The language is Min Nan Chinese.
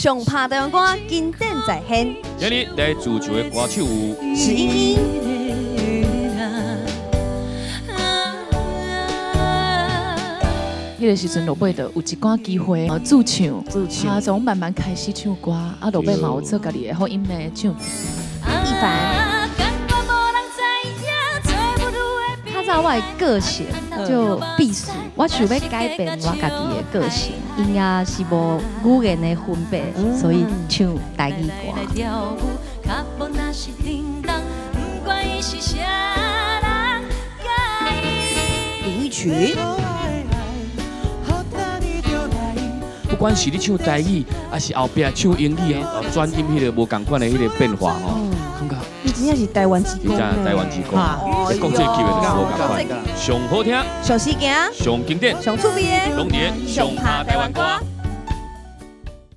上拍台灣歌經典再現。今日來主唱的歌手有史英英。彼个時陣落尾就有一寡機會駐唱，駐唱，啊，從慢慢開始唱歌，啊，落尾嘛有做家己的好音的唱片。一凡。較早我的個性就避暑，我想欲改變我家己的個性，音樂是無語言的分別，所以唱台語歌。林育群。不管是你唱台語，還是後壁唱英語啊，轉音彼个無仝款的彼个變化吼，感覺你真正是台灣之光，真正台灣之光，國際級的就是無仝款，上好聽，上時行，上經典，上趣味的，攏佇上拍台灣歌。